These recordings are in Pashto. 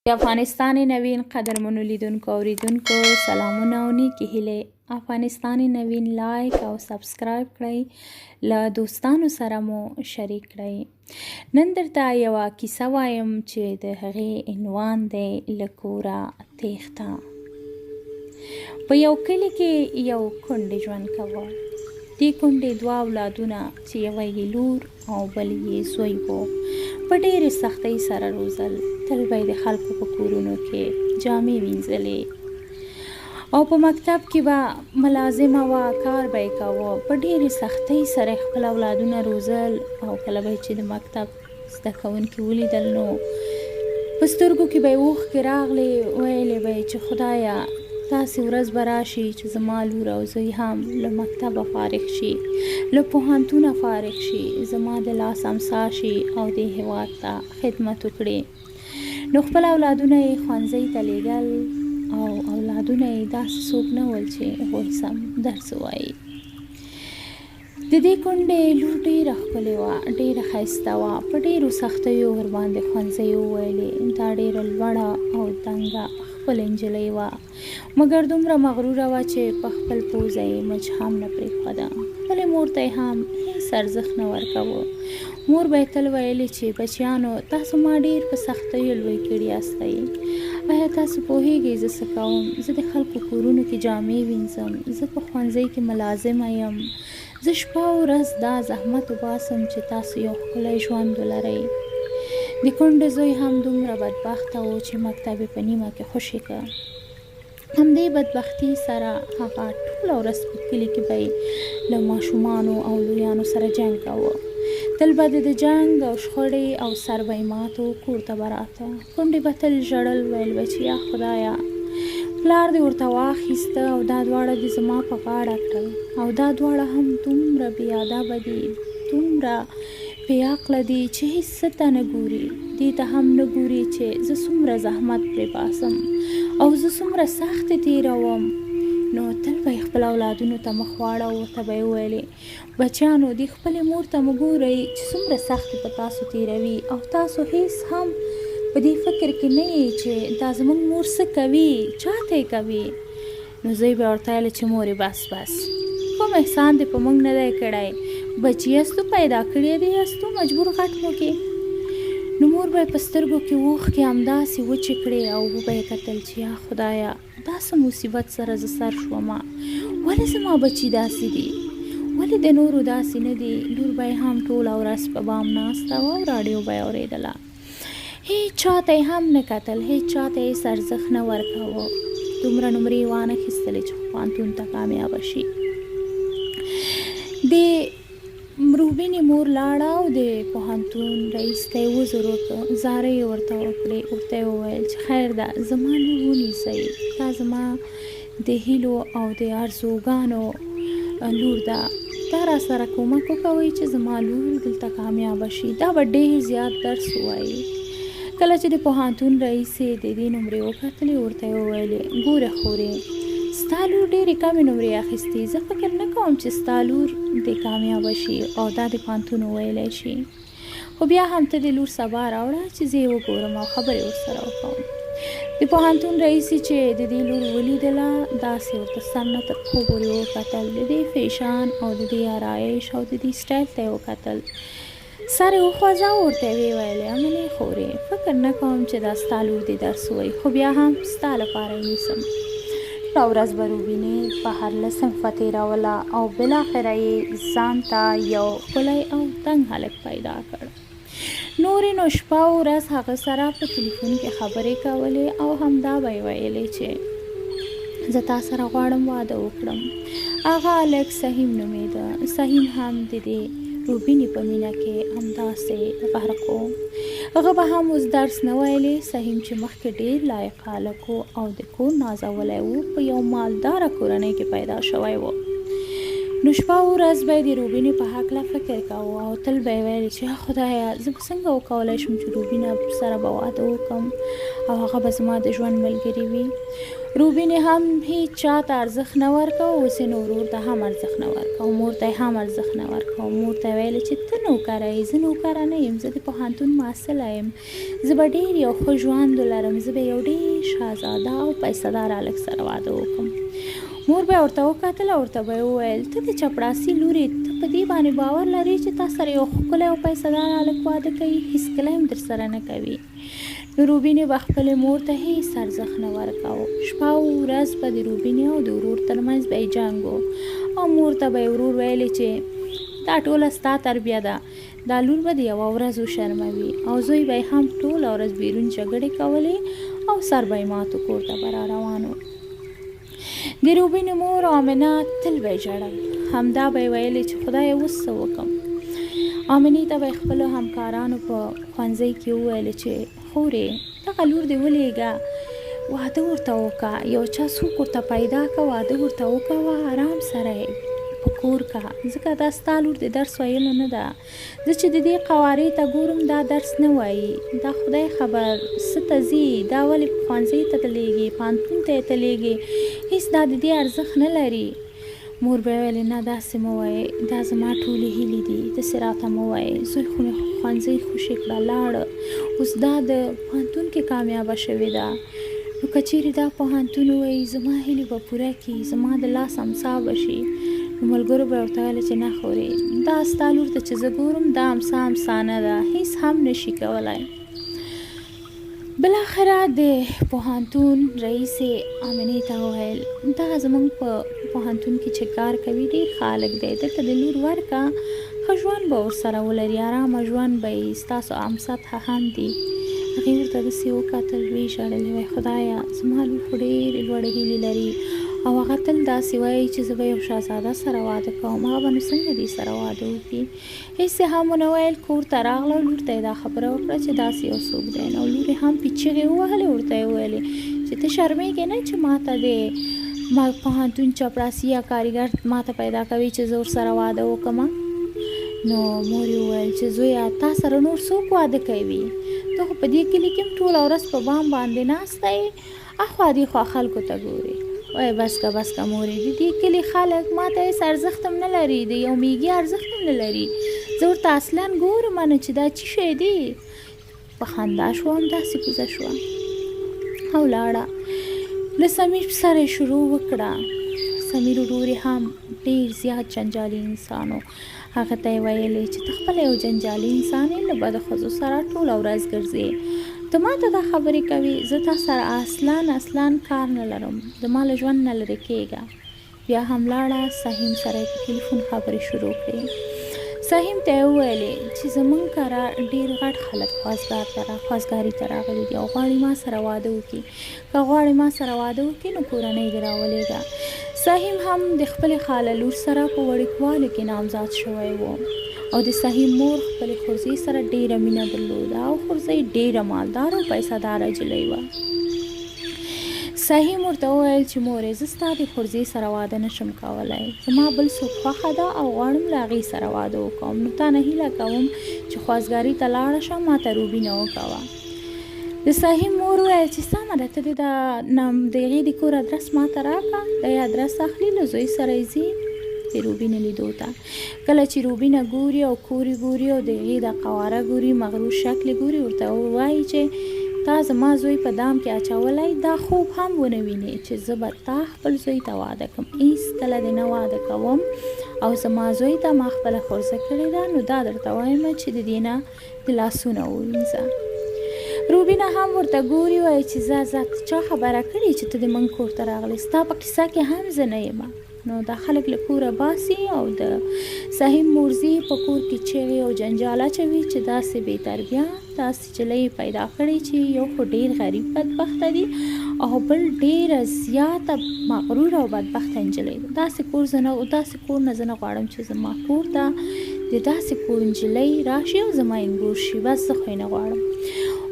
د افغانستان نوین قدرمنو لیدونکو اوریدونکو سلامونه او نیکې هیلې. افغانستان نوین لایک او سبسکرایب کړئ، له دوستانو سره مو شریک کړئ. نن درته یوه کیسه وایم چې د هغې عنوان دی له کوره تېښته. په یو کلي کې یو کونډې ژوند کاوه. دې کونډې دوه اولادونه چې یوه یې لور او بل یې زوی وو په ډېرې سختۍ سره روزل. تل به یې د خلکو په کورونو کې جامې وینځلې او په مکتب کې به ملازمه وه، کار به یې کاوه. په ډېرې سختۍ سره یې خپل اولادونه روزل او کله به یې چې د مکتب زده کوونکي ولیدل نو په سترګو کې به یې اوښکې راغلې، ویلې به یې چې خدایه داسې ورځ به راشي چې زما لور او زوی هم له مکتبه فارغ شي، له پوهنتونه فارغ شي، زما د لاس امسا شي او دې هېواد ته خدمت وکړي. نو خپل اولادونه یې ښوونځي ته لېږل او اولادونه یې داسې څوک نه ول چې هغوی سم درس ووایي. د دې کونډې لور ډېره ښکلې وه، ډېره ښایسته وه، په ډېرو سختیو ورباندې ښوونځی وویلې. دا ډېره لوړه او دنګه ښکلې نجلۍ وه، مګر دومره مغروره وه چې په خپل پوزه یې مچ هم نه پرېښوده. خپلې مور ته یې هم هېڅ ارزښت نه ورکاوه. مور به یې تل ویلې چې بچیانو تاسو ما ډېر په سختیو لوی کړي یاستئ. ایا تاسو پوهېږئ زه څه کوم؟ زه د خلکو کورونو کې جامې وینځم، زه په ښوونځي کې ملازمه یم، زه شپه او ورځ دا زحمت وباسم چې تاسو یو ښکلی ژوند ولرئ. د کونډې زوی هم دومره بدبخته و چې مکتب یې په نیمه کې خوشې که. همدې بدبختي سره هغه ټوله ورځ په کلي کې به یې له ماشومانو او لویانو سره جنګ کاوه. تل به د جنګ او شخړې او سر به یې مات و، کور ته به راته. کونډې به تل ژړل، ویل به چې یا خدایه پلار دې ورته واخیسته او دا دواړه دې زما په غاړه کړل او دا دواړه هم دومره بې ادبه دي، دومره بې عقله دي چې هیڅ څه ته نه ګوري، دې ته هم نه ګوري چې زه څومره زحمت پرې باسم او زه څومره سختې تېروم. نو تل به یې خپل اولادونو ته مخ واړاوه، ورته به یې ویلې بچیانو دې خپلې مور ته مو ګورئ چې څومره سختې په تاسو تېروي او تاسو هیڅ هم په دې فکر کې نه یئ چې دا زموږ مور څه کوي، چاته یې کوي. نو زوی به ورته ویل چې مورې بس بس، کوم احسان دې په موږ نه دی کړی، بچي یاستو پیدا کړي دي یاستو، مجبور غټ مو کې. نو مور به یې په سترګو کې اوښکې همداسې وچې کړې او وبه یې کتل چې یا خدایه دا څه مصیبت سره زه سر شومه، ولې زما بچي داسې دي، ولې د نورو داسې نه دي. لور به یې هم ټوله ورځ په بام ناسته وه او راډیو به یې اورېدله. هیڅ چاته یې هم نه کتل، هیڅ چاته یې هیڅ ارزښت نه ورکاوه. دومره نمرې یې وانه خیستلې چې پوهنتون ته کامیابه شي. د روبینې مور لاړه او د پوهنتون رئیس ته یې عذر وکړ، زارۍ یې ورته وکړې، ورته یې وویل چې خیر ده، زما لور ونیسئ، دا زما د هیلو او د ارزوګانو لور ده، دا را سره کومک وکوئ چې زما لور دلته کامیابه شي، دا به ډېر زیات درس ووایي. کله چې د پوهنتون رئیس د دې نمرې وکتلې، ورته یې وویلې ګوره خورې، ستا لور ډېرې کمې نمرې اخیستي، زه فکر نه کوم چې ستا لور دې کامیابه شي او دا دې پوهنتون وویلی شي، خو بیا هم ته د لور سبا راوړه چې زه یې وګورم او خبرې ورسره وکړم. د پوهنتون رئیس چې د دې لور ولیدله، داسې ورته سر نه تر پښو پورې وکتل، د دې فیشن او د دې آرایش او د دې سټایل ته یې وکتل، سر یې وخوځاوه، ورته یې ویې ویل، امنې خورې، فکر نه کوم چې دا ستا لور دې درس ووایي، خو بیا هم ستا لپاره یې نیسم. ټوله ورځ به روبینې بهر له صنفه تېروله او بالاخره یې ځان ته یو ښکلی او دنګ هلک پیدا کړ. نورې نو شپه او ورځ هغه سره په تلیفون کې خبرې کولې او همدا به یې ویلې چې زه تا سره غواړم واده وکړم. هغه هلک سهیم نومېده. سهیم هم د دې روبینې په مینه کې همداسې غرق و. هغه به هم اوس درس نه ویلې. سهیم چې مخکې ډېر لایق هلک و او د کور نازولی و، په یو مالداره کورنۍ کې پیدا شوی و. نو شپه او ورځ به یې د روبینې په هکله فکر کاوه او تل به یې ویل چې خدایه زه به څنګه وکولای شم چې روبینه سره به واده وکړم او هغه به زما د ژوند ملګري وي. روبینې هم هیڅ چا ته ارزښت نه ورکاوه، اوس یې نو ورور ته هم ارزښت نه ورکاوه، مور ته یې هم ارزښت نه ورکاوه. مور ته یې ویل چې ته نوکره یې، زه نوکره نه یم، زه د پوهنتون محصله یم، زه به ډېر یو ښه ژوند ولرم، زه به یو ډېر شهزاده او پیسه دار هلک سره واده وکړم. مور به ورته وکتل او ورته به یې وویل، ته د چپړاسي لور یې، ته په دې باندې باور لرې چې تا سره یو ښکلی او پیسه دار هلک واده کوي؟ هېڅکله یې هم درسره نه کوي. نو روبینې به خپلې مور ته هېڅ ارزښت نه ورکاوه. شپه او ورځ به د روبینې او د ورور ترمنځ به یې جنګ و او مور ته به یې ورور ویلې چې دا ټوله ستا تربیه ده، دا لور به دې یوه ورځ وشرموي. او زوی به یې هم ټوله ورځ بیرون جګړې کولې او سر به یې مات و، کور ته به را روان و. د روبینې مور آمنه تل به یې ژړل، همدا به یې ویلې چې خدایه اوس څه وکړم. آمنې ته به یې خپلو همکارانو په ښوونځي کې وویل چې خورې دغه لور دې ولېږه، واده ورته وکړه، یو چا څوک ورته پیدا که، واده ورته وکوه، آرام سره یې په کور که، ځکه دا ستا لور د درس ویلو نه ده. زه چې د دې قوارې ته ګورم دا درس نه وایي، دا خدای خبر څه ته ځي، دا ولې ښوونځي ته لېږي، پوهنتون ته یې ته لېږي، هېڅ دا د دې ارزښت نه لري. مور به ویلې نه داسې مه وایې، دا زما ټولې هیلې دي، داسې راته مه وایې، زوی خو مې ښوونځی خوشې کړه لاړه، اوس دا د پوهنتون کې کامیابه شوې ده، نو که چیرې دا پوهنتون ووایي زما هیلې به پوره کړي، زما د لاس امسا به شي. نو ملګرو به ورته ویل چې نه خورې، دا ستا لور ته چې زه ګورم دا امسا امسا نه ده، هیڅ هم نشي کولای. بالاخره د پوهنتون رئیس آمنې ته وویل، دغه زمونږ په پوهنتون کې چې کار کوي ډېر ښه هلک دی، دلته د لور ورکه، ښه ژوند به ورسره ولري، ارامه ژوند به یې، ستاسو عام سطحه هم دي. هغې ورته داسې وکتل، ویې ژړل، وایي خدایه زما لور خو ډېرې لوړې هیلې لري او هغه تل داسې وایي چې زه به یو شهزاده سره واده کوم، هغه به نو څنګه دې سره واده وکړي؟ هېڅ یې هم ونه ویل، کور ته راغله او لور ته یې دا خبره وکړه چې داسې یو څوک دی. نو لور یې هم پې چیغې ووهلې، ورته یې وویلې چې ته شرمېږې نه چې ماته د ما پوهنتون چپړاسي یا کاریګر ماته پیدا کوي چې زه ورسره واده وکړم؟ نو مور یې وویل چې زویه تا سره نور څوک واده کوي؟ ته خو په دې کلي کې هم ټوله ورځ په بام باندې ناسته یې، اخوا دې خوا خلکو ته ګوري. وای بس که بس که مورې، د دې کلي خلک ما ته هېڅ ارزښت هم نه لري، د یو میږي ارزښت هم نه لري، زه ورته اصلا ګورم نه چې دا چی شی دی. په خندا شوه، همداسې کوزه شوه او لاړه. له سمیر سره یې شروع وکړه. سمیر ورور یې هم ډېر زیات جنجالي انسان و. هغه ته یې ویلې چې ته خپله یو جنجالي انسان یې، له بدو ښځو سره ټوله ورځ ګرځې، ته ما ته دا خبرې کوي، زه تا سره اصلا اصلا کار نه لرم، زما له ژوند نه لرې کېږه. بیا هم لاړه، سهیم سره یې په ټلیفون خبرې شروع کړې. سهیم ته یې وویلې چې زمونږ کره ډېر غټ خلک خواستګار ته را خواستګاري ته راغلي دي او غواړي ما سره واده وکړي، که غواړې ما سره واده وکړي نو کورنۍ دې راولېږه. سهیم هم د خپلې خاله لور سره په وړوکوالي کې نامزاد شوی و او د سهیم مور خپلې خورزې سره ډېره مینه درلوده او خورزه یې ډېره مالداره او پیسه داره جلۍ وه. سهیم ورته وویل چې مورې زه ستا د خورزې سره واده نشم کولی، زما بل څوک خوښه ده او غواړم له هغې سره واده وکړم، نو تا نه هیله کوم چې خواستګاري ته لاړه شه، ماته روبینه وکوه. د سهیم مور وویل چې سمه ده، ته دې دا نام د هغې د کور ادرس ماته راکړه. دی ادرس اخلي، له زوی سره یې ځي د روبینې لیدو ته. کله چې روبینه ګوري او کور یې ګوري او د هغې دا قواره ګوري، مغرور شکل یې ګوري، ورته وایي چې تا زما زوی په دام کې اچولی، دا خوب هم ونه وینې چې زه به تا خپل زوی ته واده کوم، هېڅکله دې نه واده کوم او زما زوی ته ما خپله خورزه کړې ده، نو دا درته وایم چې د دې نه د لاسونه ووینځه. روبینه هم ورته ګوري، وایي چې ځه ځه، ته چا خبره کړې چې ته د موږ کور ته راغلې، ستا په قصه کې هم زه نه یم. نو دا خلک له کوره باسي او د سهیم مورزي په کور کې چغې او جنجال اچوي چې داسې بې تربیه داسې جلۍ پیدا کړې چې یو خو ډیر غریب بدبخته دي او بل ډیره زیاته مغروره او بدبخته نجلۍ ده. داسې کور زه نه داسې کور نه زه نه غواړم چې زما کور ته د داسې کور نجلۍ راشي او زما انګور شي، بس زه خو یې نه غواړم.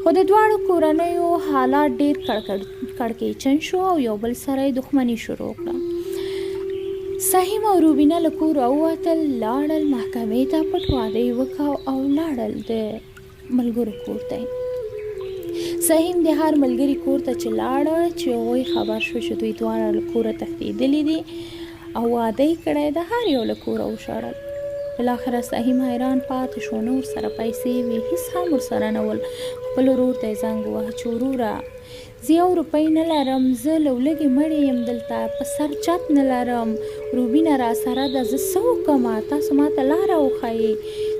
خو د دواړو کورنیو حالات ډیر کړکېچن شو او یو بل سره یې دښمني شروع کړه. سهیم او روبینه له کوره ووتل، لاړل محکمې ته، پټ واده یې وکړ او لاړل د ملګرو کور ته. سهیم د هر ملګري کور ته چې لاړه، چې هغوی خبر شو چې دوی دواړه له کوره تښتېدلي دي او واده یې کړی ده، هر یو له کوره وشړل. بالاخره سهیم حیران پاتې شو، نه ورسره پیسې وې، هیڅ هم ورسره نه ول. خپل ورور ته یې زنګ وواهه چې وروره زه یو روپۍ نه لرم، زه له ولږې مړې یم، دلته په سر چت نه لرم، روبینه راسره ده، زه څه وکړم، تاسو ماته لاره وښایئ،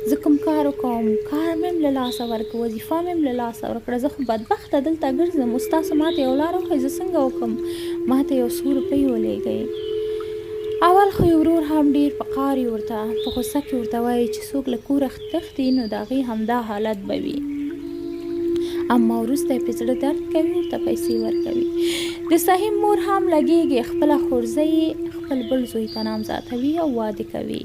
زه کوم کار وکړم، کار مې هم له لاسه ورکړ، وظیفه مې هم له لاسه ورکړه، زه خو بدبخته دلته ګرځم، اوس تاسو ماته یو لاره وښایئ، زه څنګه وکړم، ماته یو څو روپۍ ولېږئ. اول خو یې ورور هم ډېر په قار یې ورته په غوسه کې ورته وایي چې څوک له کوره تښتي نو د هغې همدا حالت به وي، اما وروسته یې په زړه درد کوي، ورته پیسې ورکوي. د سهیم مور هم لګیږي، خپله خورزه یې خپل بل زوی ته نامزادوي او واده کوي.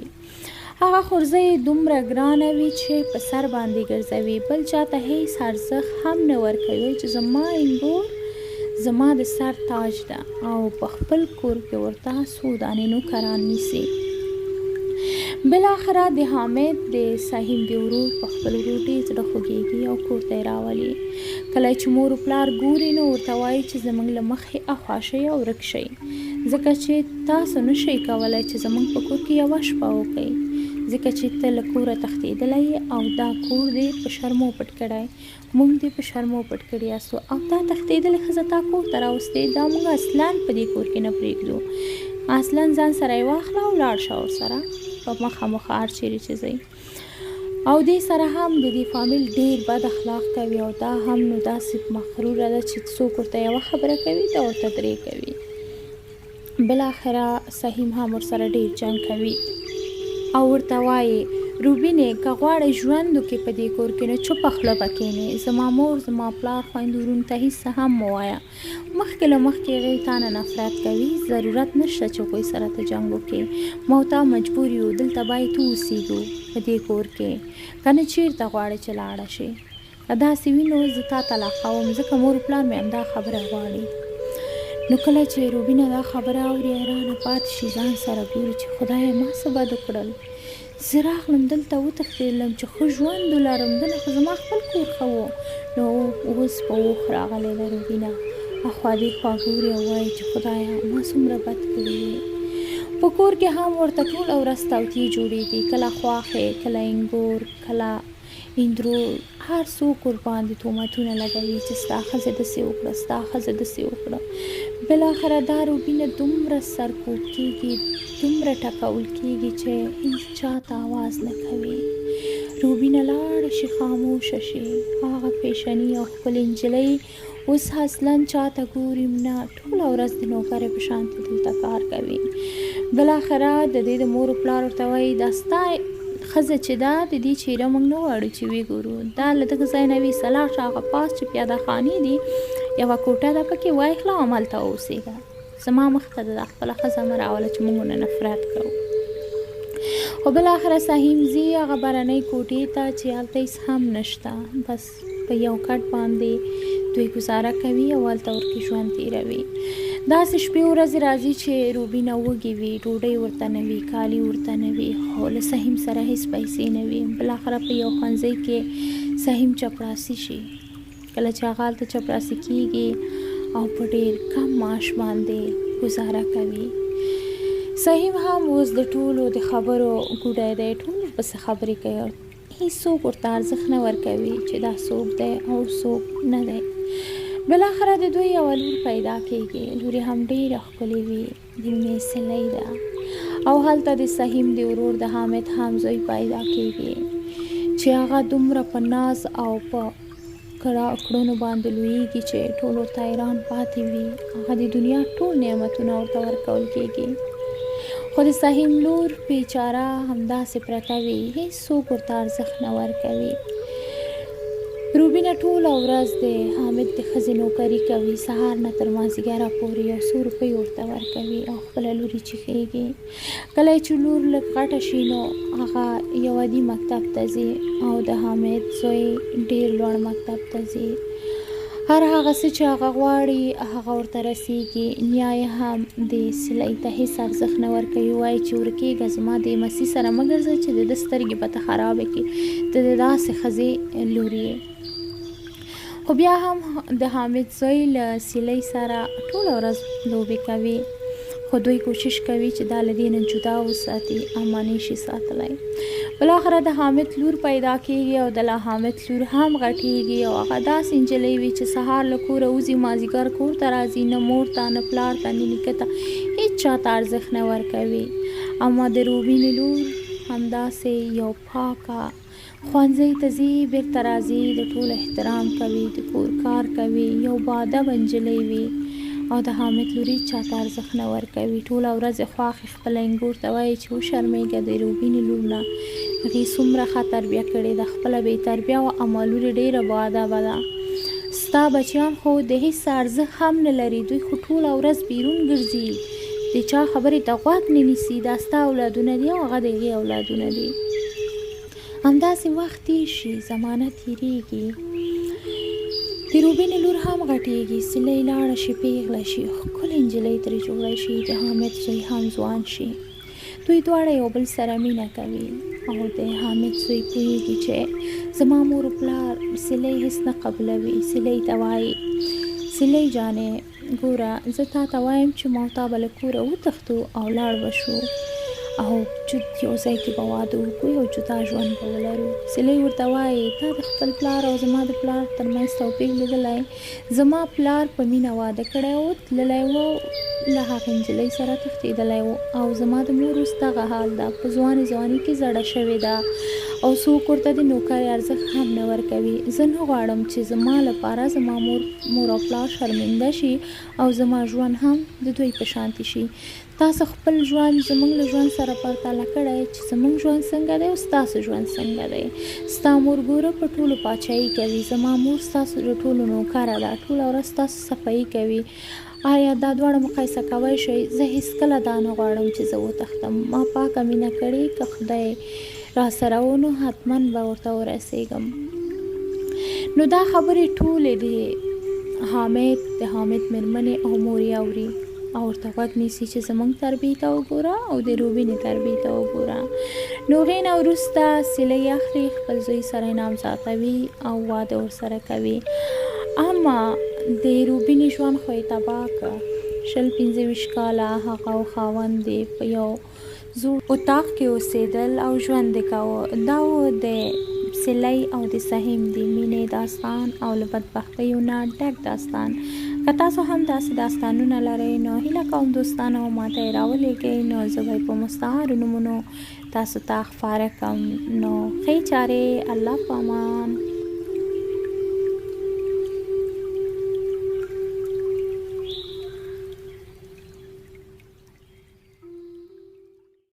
هغه خورزه یې دومره ګرانه وي چې په سر باندې ګرځوي، بل چاته هیڅ ارزښت هم نه ورکوي، چې زما اینګور زما د سر تاج ده، او په خپل کور کې ورته څو دانې نوکران نیسي. بالاخره د حامد د سهیم د ورور په خپل ورور ډېر زړه خوږېږي او کور ته یې راولي. کله چې مور و پلار ګوري نو ورته وایي چې زموږ له مخې اخوا شئ او ورک شئ، ځکه چې تاسو نه شئ کولی چې زموږ په کور کې یوه شپه وکړئ، ځکه چې ته له کوره تښتېدلی یې او دا کور دې په شرمو پټ کړی، موږ دې په شرمو پټ کړي یاستو، او تا تښتېدلې ښځه تا کور ته راوستې، دا موږ اصلا په دې کور کې نه پرېږدو، اصلا ځان سره یې واخله او لاړ شه ورسره په مخه مخه هر چېرې چې ځئ. او دې سره هم د دې فامیل ډېر بد اخلاق کوي، او دا هم نو داسې مغروره ده چې څوک ورته یوه خبره کوي دا ورته درې کوي. بالاخره سهیم هم ورسره ډېر جنګ کوي او ورته وایي روبینې که غواړې ژوند وکړې په دې کور کې نو چوپه خوله به کښېنې، زما مور زما پلار خویندو وروڼو ته هیڅ څه هم مه وایه، مخکې له مخکې هغوی تا نه نفرت کوي، ضرورت نشته چې هغوی سره ته جنګ وکړې، ما او تا مجبور یو دلته باید واوسېږو په دې کور کې، که نه چېرته غواړې چې لاړه شې؟ که داسې وي نو زه تا طلاقوم، ځکه مور و پلار مې همدا خبره غواړي. نو کله چې روبینه دا خبره اوري حیرانه پاتې شي، ځان سره ګوري چې خدایه ما څه بد وکړل، زه راغلم دلته وتښتېدلم چې ښه ژوند ولرم، دنه خو زما خپل کور ښه و، نو اوس په اوښ راغلې ده روبینه، اخوا دې خوا ګوري او وایي چې خدایه ما څومره بد کړي دي. په کور کې هم ورته ټوله ورځ توطیې جوړېږي، کله خواښې، کله اینګور، کله اندرو، هر څوک ورباندې تهمتونه لګوي چې ستا ښځې داسې وکړه، ستا ښځې داسې وکړه. بالاخره دا روبینه دومره سرکوب کېږي، دومره ټکول کېږي چې هیڅ چاته اواز نه کوي. روبینه لاړه شي، خاموشه شي، هغه پیشني او ښکلې نجلۍ اوس اصلا چاته ګوریم نه، ټوله ورځ د نوکرې په شانتې دلته کار کوي. بالاخره د دې د مور و پلار ورته وایي دا ستا ښځه چې ده د دې څېره موږ نه غواړو چې ویې ګورو، دا له دغه ځای نه ویسه، لاړ شه هغه پاس چې پیاده خانې دي یوه کوټه ده پکې وایخله او هملته واوسېږه، زما مخ ته د خپله ښځه مه راوله چې موږ ونه نفرت کوو. خو بالاخره سهیم ځي هغه برنۍ کوټې ته چې هلته هیڅ هم نشته، بس په یو کټ باندې دوی ګزاره کوي او هلته ورکې ژوند تېروي. داسې شپې ورځې راځي چې روبینه وږې وي، ډوډۍ ورته نه وي، کالي ورته نه وي، خو له سهیم سره هیڅ پیسې نه وي. بالاخره په یو ښوونځي کې سهیم چپړاسي شي. کله چې هغه هلته چپړاسي کېږي او په ډېر کم معاش باندې ګزاره کوي. سهیم هم اوس د ټولو د خبرو ګوډی دی، ټول ورپسې خبرې کوي او هیڅوک ورته ارزښت نه ورکوي چې دا څوک دی او څوک نه دی. بالاخره د دوی یوه لور پیدا کېږي، لور یې هم ډېره ښکلې وي، د مینې سیلۍ ده، او هلته د سهیم د ورور د حامد هم زوی پیدا کېږي چې هغه دومره په ناز او په کړنو باندې لویږي چې ټول ورته حیران پاتې وي، هغه د دنیا ټول نعمتونه ورته ورکول کېږي. خو د سهیم لور بیچاره همداسې پرته وي، هیڅوک ورته ارزښت نه ورکوي. روبینه ټوله ورځ د حامد د ښځې نوکري کوي، سهار نه تر مازدیګره پورې یو څو روپۍ ورته ورکوي او خپله لور یې چیښېږي. کله چې لور لږ غټه شي نو هغه یو عادي مکتب ته ځي او د حامد زوی ډېر لوړ مکتب ته ځي. هر هغه څه چې هغه غواړي هغه ورته رسیږي. نیا یې هم دې سیلۍ ته هیڅ ارزښت نه ورکوي، وایي چې ورکیږه زما دې مسي سره مه ګرځه چې د ده سترګې به ته خرابې کړې، ته د داسې ښځې لور یې. خو بیا هم د حامد زوی له سیلۍ سره ټوله ورځ لوبې کوي، خو دوی کوشش کوي چې دا له دې نه جدا وساتي، اما نه شي ساتلی. بالاخره د حامد لور پیدا کیږي او د لا حامد لور هم غټیږي او هغه داسې نجلۍ وي چې سهار له کوره وځي، مازیګر کور ته راځي، نه مور ته، نه پلار ته، نه نیکه ته، هیڅ چا ته ارزښت نه ورکوي. اما د روبینې لور همداسې یو پاکه ښوونځۍ ته ځي، بیرته راځي، د ټولو احترام کوي، د کور کار کوي، یو باادبه نجلۍ وي او د حامد لور هیڅ چاته ارزښت نه ورکوي. ټوله ورځ یې خواښې خپله اینګور ته وایي چې وشرمېږه د روبینې لور نه، هغې څومره ښه تربیه کړې ده، خپله بې تربیه وه اما لور یې ډېره باادبه ده. ستا بچیان خو د هیڅ ارزښت هم نه لري، دوی خو ټوله ورځ بیرون ګرځي، د چا خبرې ته غوږ نه نیسي، دا ستا اولادونه دي او هغه د هغې اولادونه دي. همداسې وخت تېر شي، زمانه تېرېږي، د روبینې لور هم غټېږي، سیلۍ لاړه شي، پېغله شي، ښکلې نجلۍ ترې جوړه شي، د حامد زوی هم ځوان شي. دوی دواړه یو بل سره مینه کوي او د حامد زوی پوهېږي چې زما مور و پلار سیلۍ هېڅ نه قبولوي. سیلۍ ته وایي، سیلۍ جانې ګوره زه تا ته وایم چې ما او تا به له کوره وتښتو او لاړ به شو او جد یو ځای کې به واده وکړو، یو جدا ژوند به ولرو. سیلۍ ورته وایي، تا د خپل پلار او زما د پلار ترمنځ توپیر لیدلی؟ زما پلار په مینه واده کړی و، تللی و، له هغې نجلۍ سره تښتېدلی و او زما د مور اوس دغه حال ده، په ځوانې ځواني کې زړه شوې ده او څوک ورته د نوکرې ارزښت هم نه ورکوي. زه نه غواړم چې زما لپاره زما مور مور او پلار شرمنده شي او زما ژوند هم د دوی په شانتې شي. تاسو خپل ژوند زموږ له ژوند سره پرتله کړی چې زموږ ژوند څنګه دی او ستاسو ژوند څنګه دی. ستا مور ګوره په ټولو پاچاهي کوي، زما مور ستاسو د ټولو نوکره ده، ټوله ورځ ستاسو صفايي کوي. آیا دا دواړه مقایسه کوی شئ؟ زه هیڅکله دا نه غواړم چې زه وتښتم، ما پاکه مینه کړې، که خدای راسره و نو حتما به ورته ورسېږم. نو دا خبرې ټولې د حامد، د حامد مېرمنې او مور یې اوري او ورته غوږ نیسي چې زمونږ تربیې ته وګوره او د روبینې تربیې ته وګوره. نو هغې نه وروسته سیلۍ اخلي، خپل زوی سره یې نامزادوي او واده ورسره کوي. اما د روبینې ژوند خو یې تباه کړ. 20 25 کاله هغه او خاوند یې په یو زوړ اتاق کې اوسېدل او ژوند یې کاوه. دا و د سیلۍ او د سهیم د مینې داستان او له بدبختیو نه ډک داستان. که تاسو هم داسې داستانونه لرئ نو هیله کوم دوستانو ماته یې راولېږئ، نو زه به یې په مستعارو نومونو تاسو ته خپاره کړم. نو ښې چارې، الله په امان.